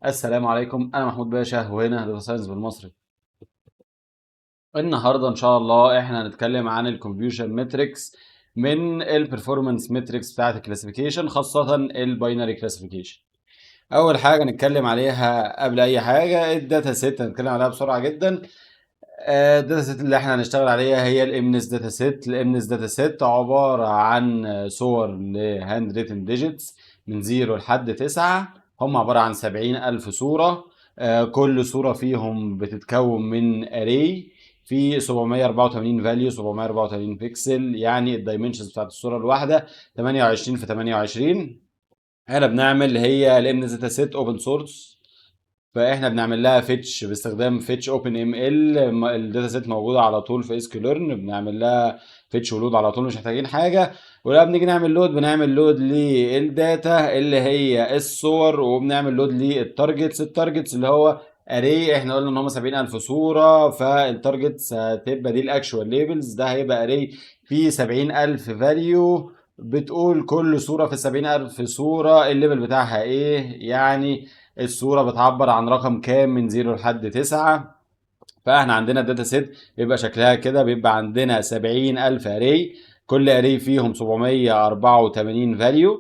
السلام عليكم، انا محمود باشا وهنا data science بالمصري. النهارده ان شاء الله احنا هنتكلم عن ال confusion matrix من ال performance metrics بتاعت ال classification، خاصة ال binary classification. اول حاجة نتكلم عليها قبل اي حاجة ال data set، هنتكلم عليها بسرعة جدا. ال data set اللي احنا هنشتغل عليها هي ال MNIST data set. ال MNIST data set عبارة عن صور ل handwritten digits من 0 لحد 9، هم عبارة عن 70,000 صوره. كل صوره فيهم بتتكون من array في 784 value، 784 بيكسل، يعني ال dimensions بتاعت الصورة الواحدة 28 في 28. احنا بنعمل هي ال MNIST data set open source، فاحنا بنعمل لها fetch باستخدام fetch OpenML. ال data set موجودة على طول في sklearn، بنعمل لها fetch و load على طول، مش محتاجين حاجه. ولما بنيجي نعمل load، بنعمل load لل data اللي هي الصور، وبنعمل load لل targets. ال targets اللي هو array، احنا قلنا ان هم 70,000 صوره، فال targets هتبقى دي ال actual labels، ده هيبقى array فيه 70,000 value، بتقول كل صوره في ال 70,000 صوره ال label بتاعها ايه، يعني الصورة بتعبر عن رقم كام من 0 لحد 9. فاحنا عندنا ال data set بيبقى شكلها كده، بيبقى عندنا 70,000 array، كل array فيهم 784 value.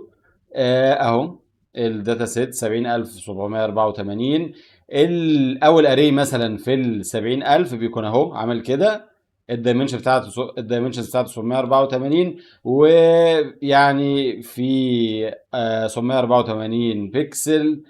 اهو ال data set 70,784. الاول array مثلا في ال 70,000 بيكون اهو عامل كده، ال dimension بتاعته 784، ويعني في 784 بكسل.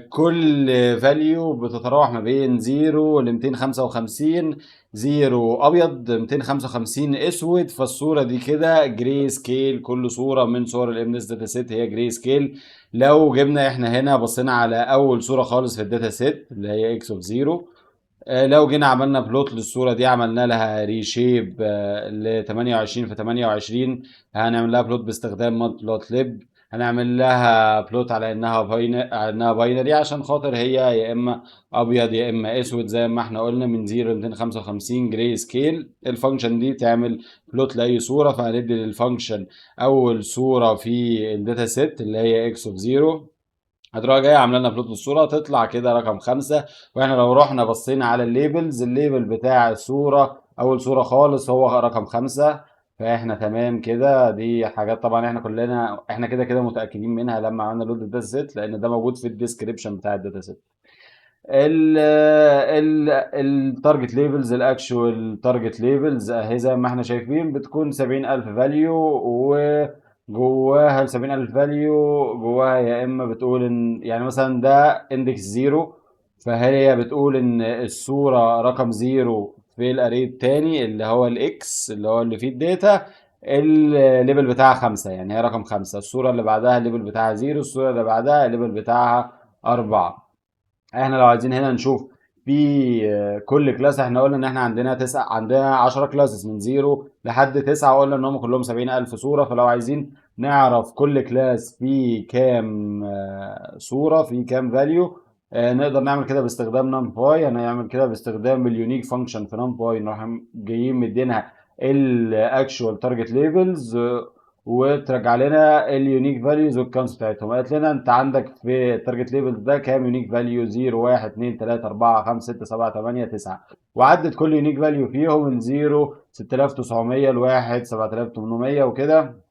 كل value بتتراوح ما بين 0 ل 255، 0 ابيض، 255 اسود. فالصورة دي كده gray scale، كل صوره من صور ال MNIST data set هي gray scale. لو جبنا احنا هنا بصينا على اول صوره خالص في ال data set اللي هي x of 0، لو جينا عملنا plot للصورة دي، عملنا لها reshape ل 28 في 28، هنعمل لها plot باستخدام matplotlib، هنعمل لها plot على انها binary عشان خاطر هي يا اما ابيض يا اما اسود، زي ما احنا قلنا من 0 ل 255 gray scale. ال function دي تعمل plot لاي صوره، فهندي لل function اول صوره في ال data set اللي هي x of 0، هتروح جاية عامله لنا plot للصوره، تطلع كده رقم 5. واحنا لو رحنا بصينا على ال labels، ال label بتاع الصورة اول صوره خالص هو رقم 5، فاحنا تمام كده. دي حاجات طبعا احنا كلنا احنا كده كده متاكدين منها لما عملنا load ال data set، لان ده موجود في ال description بتاع ال data set. ال ال ال target labels، ال actual target labels اهي زي ما احنا شايفين بتكون 70,000 value، وجواها ال 70,000 value جواها يا اما بتقول ان يعني مثلا ده index zero، فهي بتقول ان الصورة رقم zero في ال array التاني اللي هو ال x اللي هو اللي فيه ال data، ال label بتاعها 5، يعني هي رقم 5. الصورة اللي بعدها ال label بتاعها zero، الصورة اللي بعدها ال label بتاعها 4. احنا لو عايزين هنا نشوف في كل class، احنا قلنا ان احنا عندنا 9، عندنا 10 classes من 0 لحد 9، قلنا ان هم كلهم 70,000 صورة. فلو عايزين نعرف كل class فيه كام صورة، فيه كام value، نقدر نعمل كده باستخدام NumPy. هنعمل كده باستخدام ال unique function في NumPy، نروح جايين مدينها ال actual target labels وترجع لنا ال unique values وال counts بتاعتهم. قالت لنا انت عندك في ال target labels ده كام unique value؟ 0، 1، 2، 3، 4، 5، 6، 7، 8، 9، وعدت كل unique value فيهم من 0 6900، ل 1 7800 وكده.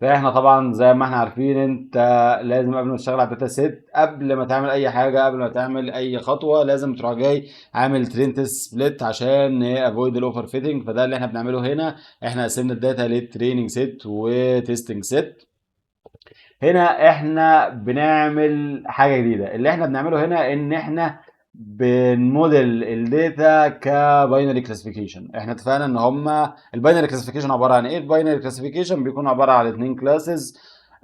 فاحنا طبعا زي ما احنا عارفين، انت لازم قبل ما تشتغل على ال data set، قبل ما تعمل اي حاجه، قبل ما تعمل اي خطوه، لازم تروح جاي عامل train test split عشان avoid ال overfitting. فده اللي احنا بنعمله هنا، احنا قسمنا ال data لل training set و testing set. هنا احنا بنعمل حاجة جديده، اللي احنا بنعمله هنا ان احنا بن model ال data ك binary classification. احنا اتفقنا ان هما ال binary classification عبارة عن ايه؟ ال binary classification بيكون عبارة عن اتنين classes.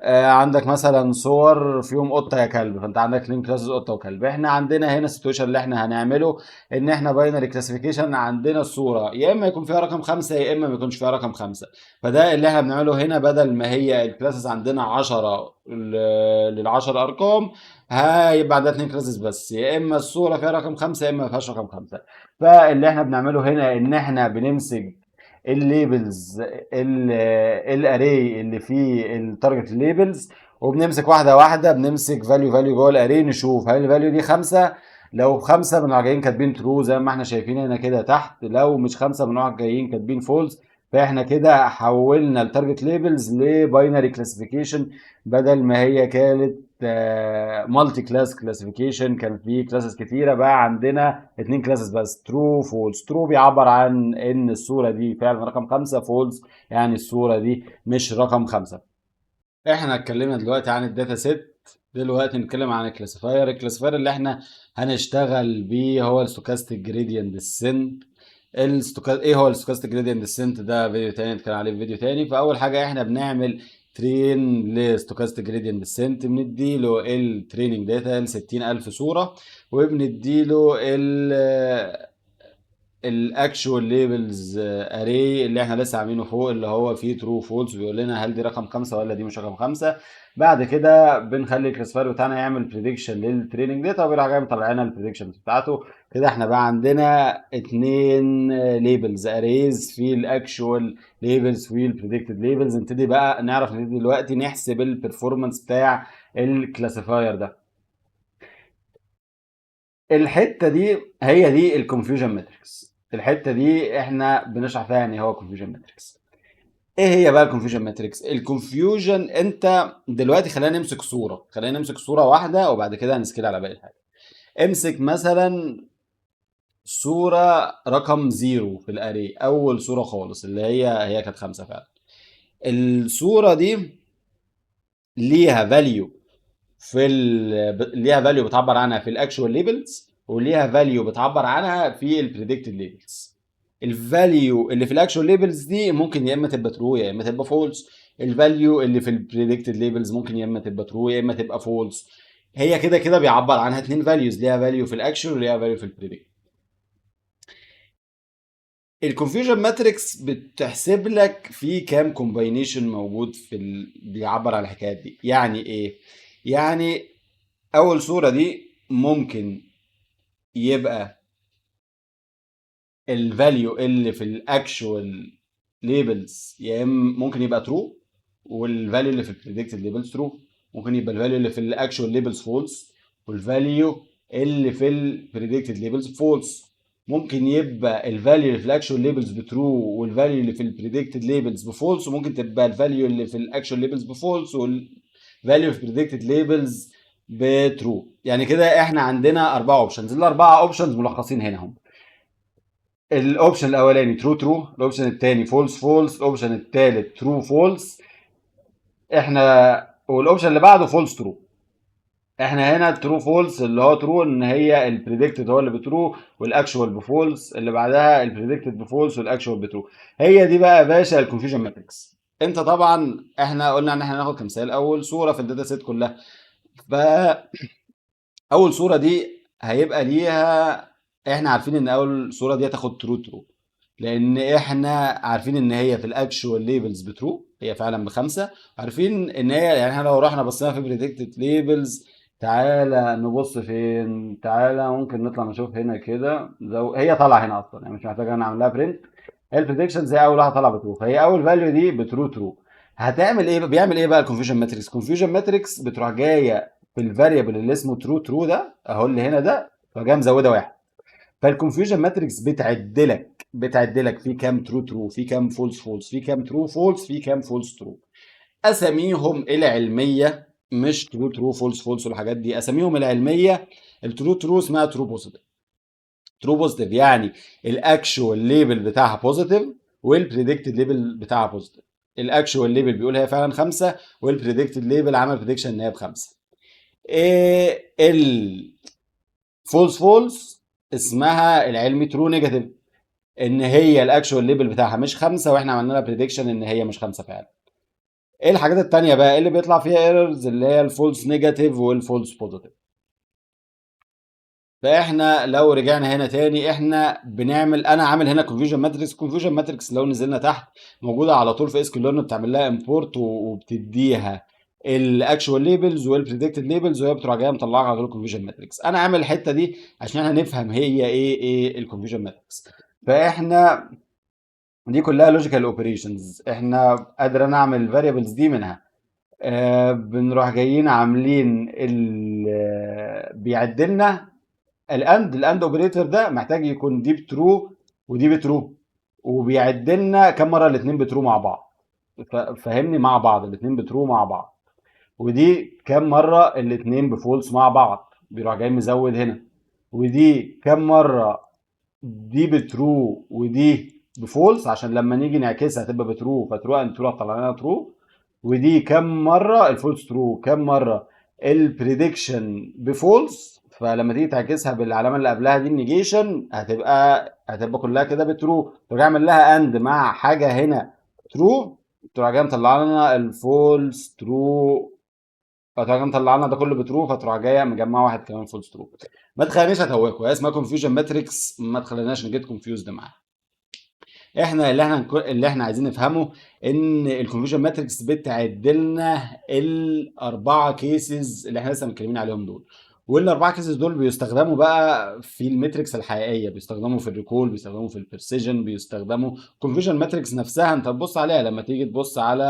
عندك مثلا صور فيهم قطة يا كلب، فانت عندك اتنين classes، قطة وكلب. احنا عندنا هنا ال situation اللي احنا هنعمله ان احنا binary classification، عندنا الصورة يا اما يكون فيها رقم 5 يا اما ما يكونش فيها رقم 5. فده اللي احنا بنعمله هنا، بدل ما هي ال classes عندنا 10 لل10 ارقام، هيبقى عندنا اتنين classes بس، يا اما الصورة فيها رقم 5 يا اما ما فيهاش رقم 5. فاللي احنا بنعمله هنا ان احنا بنمسك ال labels، ال array اللي فيه ال target labels. وبنمسك واحدة واحده، بنمسك value value جوه ال array، نشوف هل ال value دي 5. لو 5 بنروح جايين كاتبين true زي ما احنا شايفين هنا كده تحت، لو مش 5 بنروح جايين كاتبين false. فاحنا كده حولنا ال target labels ل binary classification بدل ما هي كانت multi class classification، كان في classes كتيره، بقى عندنا اتنين classes بس، true false. true بيعبر عن ان الصورة دي فعلا رقم 5، false يعني الصورة دي مش رقم 5. احنا اتكلمنا دلوقتي عن ال data set، دلوقتي نتكلم عن ال classifier. ال classifier اللي احنا هنشتغل بيه هو ال stochastic gradient descent. ايه هو ال stochastic gradient descent؟ ده فيديو تاني نتكلم عليه في فيديو تاني. فاول حاجة احنا بنعمل train ل stochastic gradient descent، بنديله ال training data ال 60000 صوره، وبنديله ال actual labels array اللي احنا لسه عاملينه فوق، اللي هو فيه true false، بيقول لنا هل دي رقم 5 ولا دي مش رقم 5. بعد كده بنخلي ال classifier بتاعنا يعمل prediction لل training data، وبيروح جاي مطلع لنا ال prediction بتاعته. كده احنا بقى عندنا اتنين labels arrays في ال actual labels وال predicted labels. نبتدي بقى نعرف، نبتدي دلوقتي نحسب ال performance بتاع ال classifier ده. الحتة دي هي دي ال confusion matrix. الحتة دي احنا بنشرح فيها يعني هو confusion matrix. ايه هي بقى ال confusion matrix؟ ال confusion انت دلوقتي خلينا نمسك صوره واحده، وبعد كده هن scale على باقي الحاجه. امسك مثلا صوره رقم 0 في ال array، اول صوره خالص اللي هي كانت 5 فعلا. الصورة دي ليها value بتعبر عنها في ال actual labels، وليها value بتعبر عنها في ال predicted labels. ال value اللي في ال actual labels دي ممكن يا اما تبقى true يا اما تبقى false. ال value اللي في ال predicted labels ممكن يا اما تبقى true يا اما تبقى false. هي كده كده بيعبر عنها اتنين values، ليها value في ال actual وليها value في ال predict. ال confusion matrix بتحسب لك في كام combination موجود بيعبر عن الحكايات دي. يعني ايه؟ يعني اول صورة دي ممكن يبقى ال value اللي في ال actual labels يا اما ممكن يبقى true، وال value اللي في ال predicted labels true. ممكن يبقى ال value اللي في ال actual labels false، وال value اللي في ال predicted labels false. ممكن يبقى ال value اللي في ال actual labels ب true، وال value اللي في ال predicted labels ب false. وممكن تبقى ال value اللي في ال actual labels ب false، وال value في predicted labels ب true. يعني كده احنا عندنا اربعة options، الاربعة options ملخصين هنا هم. ال option الاولاني true true، ال option الثاني false false، ال option الثالث true false، احنا وال option اللي بعده false true. احنا هنا true false اللي هو true ان هي ال predicted هو اللي ب true وال actual ب false، اللي بعدها ال predicted ب false وال actual ب true. هي دي بقى يا باشا ال confusion matrix. انت طبعا احنا قلنا ان احنا ناخد كمثال اول صوره في ال data set كلها، ف اول صوره دي هيبقى ليها، احنا عارفين ان اول صوره دي هتاخد true true، لان احنا عارفين ان هي في ال actual labels ب true، هي فعلا ب5. عارفين ان هي يعني احنا لو رحنا بصينا في predicted labels، تعالى نبص فين، تعالى ممكن نطلع نشوف هنا كده، لو هي طالعه هنا اصلا يعني مش محتاجه انا اعمل لها print. هي ال prediction زي اول واحدة طالعه ب true، فهي اول value دي ب true true. هتعمل ايه؟ بيعمل ايه بقى ال confusion matrix؟ confusion matrix بتروح جاية في ال variable اللي اسمه true true ده اهو اللي هنا ده، تروح جاية مزوده واحد. فال confusion matrix بتعدلك في كام true true، في كام false false، في كام true false، في كام false true. اساميهم العلمية مش true true false false والحاجات دي، اساميهم العلمية ال true true اسمها true positive. true positive يعني ال actual label بتاعها positive وال predicted label بتاعها positive. ال actual label بيقول هي فعلا 5، وال predicted label عمل prediction ان هي ب5. ايه ال false false؟ اسمها العلمي true negative، ان هي ال actual label بتاعها مش 5، واحنا عملنا لها prediction ان هي مش 5 فعلا. ايه الحاجات التانية بقى اللي بيطلع فيها errors؟ اللي هي ال false negative وال false positive. فاحنا لو رجعنا هنا تاني، احنا بنعمل، انا عامل هنا confusion matrix. confusion matrix لو نزلنا تحت موجودة على طول في sklearn، بتعمل لها import وبتديها ال actual labels وال predicted labels، وهي بتروح جاية مطلعها على طول confusion matrix. انا عامل الحتة دي عشان احنا نفهم هي ايه ال confusion matrix. فاحنا دي كلها logical operations، احنا قادر انا اعمل ال variables دي منها. بنروح جايين عاملين بيعدلنا ال and. ال and operator ده محتاج يكون دي ب true ودي ب true، وبيعدلنا كم مرة الاثنين ب true مع بعض، فاهمني؟ مع بعض الاثنين ب true مع بعض، ودي كم مرة الاثنين ب false مع بعض، بيروح جاي مزود هنا، ودي كم مرة دي ب true ودي ب false، عشان لما نيجي نعكسها هتبقى ب true، ف true and true هتطلع لنا true، ودي كم مرة ال false true، كم مرة ال prediction ب false، فلما تيجي تعكسها بالعلامة اللي قبلها دي ال negation هتبقى كلها كده ب true، تروح اعمل لها and مع حاجة هنا true، تروح جاية مطلع لنا ال false true، فتروح جاية مطلع لنا ده كله ب true، فتروح جاية مجمعة واحد كمان false true. ما تخلينيش اتوهكوا، هي اسمها confusion matrix، ما تخليناش ن get confused معاها. احنا اللي احنا عايزين نفهمه ان ال confusion matrix بتعد لنا الاربعة cases اللي احنا لسه متكلمين عليهم دول، والاربعة cases دول بيستخدموا بقى في ال metrics الحقيقيه، بيستخدموا في ال recall، بيستخدموا في ال precision، بيستخدموا confusion matrix نفسها. انت تبص عليها لما تيجي تبص على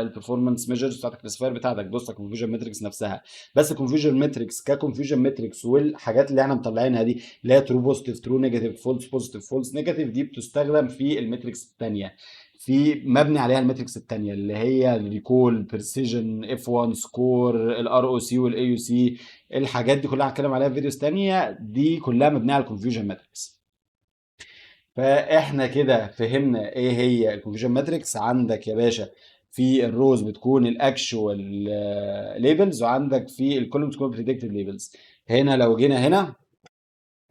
ال performance measures بتاعت ال classifier بتاعتك، تبص على ال confusion matrix نفسها. بس ال confusion matrix ك confusion matrix والحاجات اللي احنا مطلعينها دي اللي هي true positive، true negative، false positive، false negative، دي بتستخدم في ال metrics الثانية، في مبني عليها ال metrics الثانية اللي هي ال recall، precision، F1 score، ال ROC وال AUC، الحاجات دي كلها هتكلم عليها في videos ثانية، دي كلها مبنية على ال confusion matrix. فاحنا كده فهمنا ايه هي ال confusion matrix. عندك يا باشا في ال rows بتكون ال actual labels، وعندك في ال columns بتكون predicted labels. هنا لو جينا هنا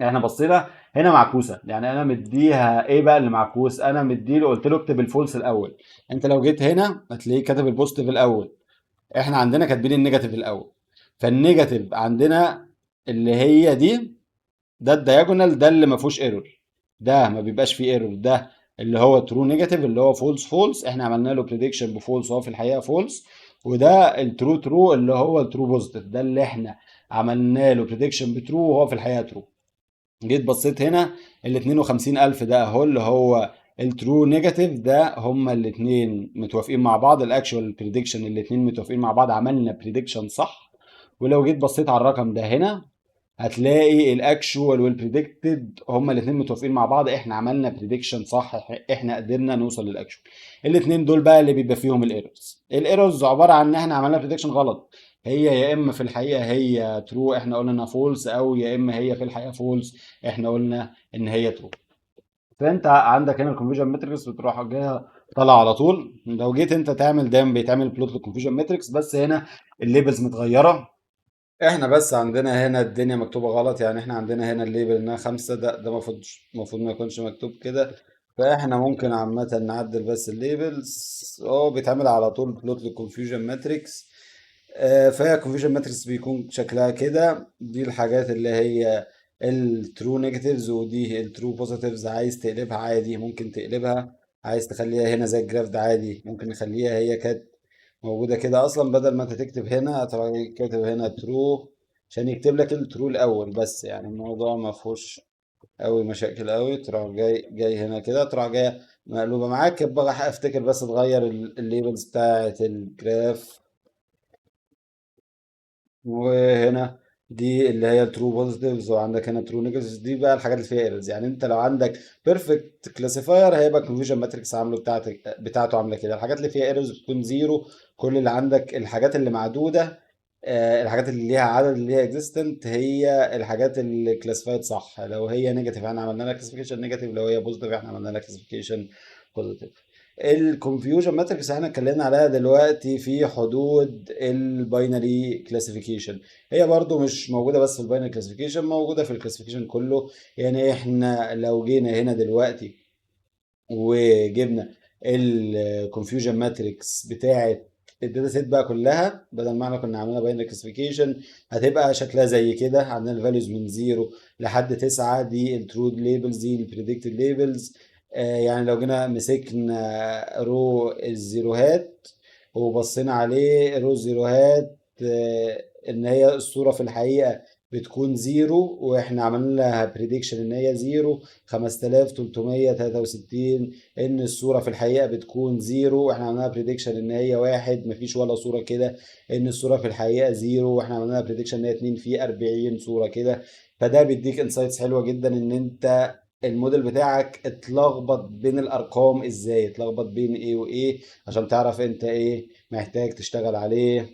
احنا بصينا هنا معكوسة، يعني انا مديها ايه بقى اللي معكوس؟ انا مديله قلت له اكتب ال false الاول. انت لو جيت هنا هتلاقيه كاتب ال positive الاول، احنا عندنا كاتبين ال negative الاول. فال negative عندنا اللي هي دي، ده ال diagonal ده اللي ما فيهوش error، ده ما بيبقاش فيه error، ده اللي هو true negative اللي هو false false، احنا عملنا له prediction ب false وهو في الحقيقة false، وده ال true true اللي هو ال true positive، ده اللي احنا عملنا له prediction ب true وهو في الحقيقة true. جيت بصيت هنا ال 52000 ده اهو اللي هو ال true negative، ده هما الاثنين متوافقين مع بعض، ال actual prediction الاثنين متوافقين مع بعض، عملنا prediction صح. ولو جيت بصيت على الرقم ده هنا هتلاقي ال actual وال predicted هما الاثنين متوافقين مع بعض، احنا عملنا prediction صح، احنا قدرنا نوصل لل actual. الاثنين دول بقى اللي بيبقى فيهم ال errors. ال errors عبارة عن ان احنا عملنا prediction غلط، هي يا اما في الحقيقة هي true احنا قلنا انها false، او يا اما هي في الحقيقة false احنا قلنا ان هي true. فانت عندك هنا ال confusion matrix بتروح جاية طالعه على طول. لو جيت انت تعمل دايما بيتعمل plot لل confusion matrix، بس هنا ال labels متغيرة، احنا بس عندنا هنا الدنيا مكتوبة غلط، يعني احنا عندنا هنا ال label انها 5، ده المفروض ما يكونش مكتوب كده، فاحنا ممكن عامة نعدل بس ال labels. هو بيتعمل على طول plot لل confusion matrix. فهي confusion matrix بيكون شكلها كده، دي الحاجات اللي هي ال true negatives ودي ال true positives. عايز تقلبها عادي ممكن تقلبها، عايز تخليها هنا زي ال graph ده عادي ممكن نخليها هي كانت موجودة كده أصلا، بدل ما أنت تكتب هنا تروح كاتب هنا true عشان يكتب لك ال true الأول بس، يعني الموضوع ما فيهوش أوي مشاكل أوي. تروح جاي هنا كده تروح جاية مقلوبة معاك. يبقى افتكر بس تغير ال labels بتاعت ال graph. وهنا دي اللي هي ال true positives، وعندك هنا true negatives، دي بقى الحاجات اللي فيها errors. يعني انت لو عندك perfect classifier هيبقى confusion matrix عامله بتاعته عامله كده. الحاجات اللي فيها errors بتكون zero، كل اللي عندك الحاجات اللي معدودة، الحاجات اللي ليها عدد اللي هي existent هي الحاجات اللي classified صح. لو هي negative احنا عملنا لها classification negative، لو هي positive احنا عملنا لها classification positive. ال confusion matrix احنا اتكلمنا عليها دلوقتي في حدود ال binary classification، هي برضو مش موجودة بس في ال binary classification، موجودة في ال classification كله. يعني احنا لو جينا هنا دلوقتي وجبنا ال confusion matrix بتاعه ال data set بقى كلها، بدل ما احنا كنا عاملينها binary classification هتبقى شكلها زي كده. عندنا ال values من 0 لحد 9، دي ال true labels، دي ال predicted labels. يعني لو جينا مسكنا row الزيروهات وبصينا عليه، row الزيروهات ان هي الصورة في الحقيقة بتكون zero واحنا عملنا لها prediction ان هي zero، 5363 ان الصورة في الحقيقة بتكون zero واحنا عملنا لها prediction ان هي واحد، مفيش ولا صورة كده ان الصورة في الحقيقة zero واحنا عملنا لها prediction ان هي 2 في 40 صورة كده. فده بيديك insights حلوة جدا ان انت الموديل بتاعك اتلخبط بين الارقام ازاي، اتلخبط بين ايه وايه، عشان تعرف انت ايه محتاج تشتغل عليه.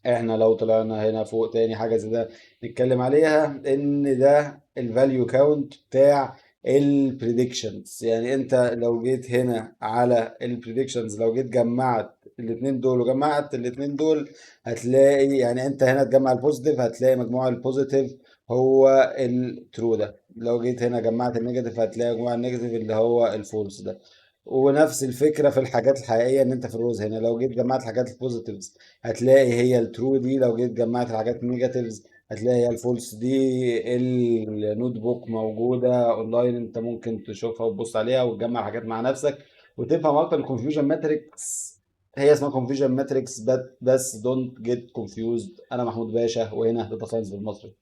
احنا لو طلعنا هنا فوق تاني حاجة زي ده نتكلم عليها، ان ده ال value count بتاع ال predictions. يعني انت لو جيت هنا على ال predictions، لو جيت جمعت الاتنين دول وجمعت الاتنين دول، هتلاقي يعني انت هنا تجمع ال positive هتلاقي مجموع ال positive هو ال true ده، لو جيت هنا جمعت ال negative هتلاقي مجموع ال negative اللي هو ال false ده. ونفس الفكرة في الحاجات الحقيقية، ان انت في ال rows هنا لو جيت جمعت الحاجات ال positives هتلاقي هي ال true دي، لو جيت جمعت الحاجات ال negatives هتلاقي هي ال false دي. ال notebook موجودة اونلاين، انت ممكن تشوفها وتبص عليها وتجمع حاجات مع نفسك وتفهم اكتر. ال confusion matrix هي اسمها confusion matrix بس don't get confused. انا محمود باشا، وهنا data science بالمصري.